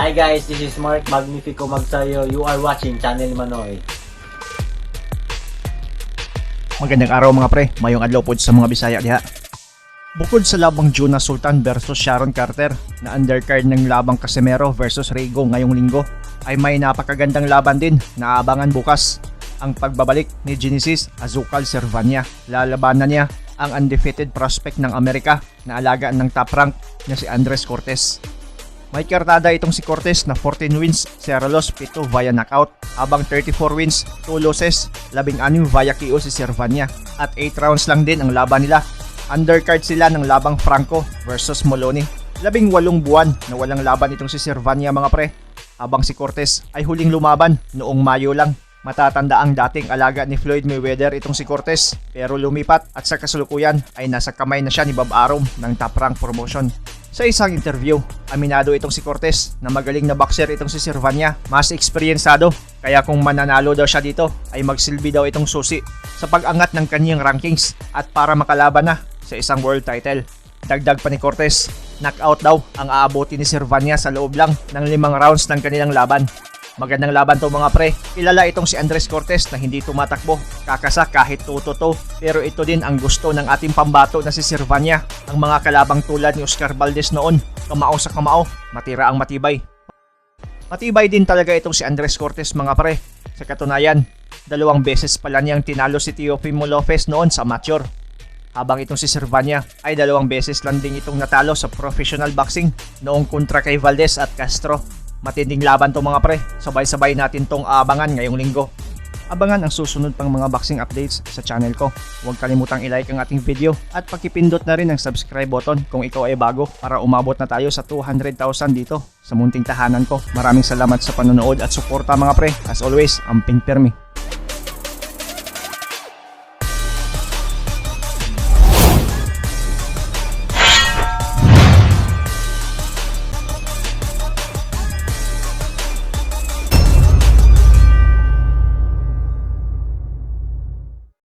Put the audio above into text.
Hi guys, this is Mark Magnifico Magsayo. You are watching Channel Manoy. Magandang araw, mga pre, mayong adlaw pod sa mga Bisaya diha. Bukod sa labang Jonas Sultan versus Sharon Carter na undercard ng labang Casimero versus Rigo ngayong linggo, ay may napakagandang laban din na aabangan bukas. Ang pagbabalik ni Genesis Azucal Servania. Lalabanan niya ang undefeated prospect ng Amerika na alagaan ng Top Rank na si Andres Cortez. May kartada itong si Cortez na 14 wins, 0 loss, 7 via knockout, habang 34 wins, 2 losses, 16 via KO si Servania at 8 rounds lang din ang laban nila. Undercard sila ng labang Franco versus Moloney. 18 buwan na walang laban itong si Servania, mga pre. Habang si Cortez ay huling lumaban noong Mayo lang. Matatanda ang dating alaga ni Floyd Mayweather itong si Cortez, pero lumipat at sa kasalukuyan ay nasa kamay na siya ni Bob Arum ng Top Rank Promotion. Sa isang interview, aminado itong si Cortez na magaling na boxer itong si Servania, mas eksperyensado, kaya kung mananalo daw siya dito ay magsilbi daw itong susi sa pag-angat ng kanyang rankings at para makalaban na sa isang world title. Dagdag pa ni Cortez, knockout daw ang aabutin ni Servania sa loob lang ng 5 rounds ng kanilang laban. Magandang laban to, mga pre. Kilala itong si Andres Cortez na hindi tumatakbo, kakasa kahit tutoto. Pero ito din ang gusto ng ating pambato na si Servania. Ang mga kalabang tulad ni Oscar Valdez noon, kamao sa kamao, matira ang matibay. Matibay din talaga itong si Andres Cortez, mga pre. Sa katunayan, dalawang beses pala niyang tinalo si Teofimo Lopez noon sa amateur. Habang itong si Servania ay dalawang beses lang din itong natalo sa professional boxing noong kontra kay Valdez at Castro. Matinding laban to, mga pre. Sabay-sabay natin tong aabangan ngayong linggo. Abangan ang susunod pang mga boxing updates sa channel ko. Huwag kalimutang i-like ang ating video at pakipindot na rin ang subscribe button kung ikaw ay bago para umabot na tayo sa 200,000 dito sa munting tahanan ko. Maraming salamat sa panonood at suporta, mga pre. As always, amping permi.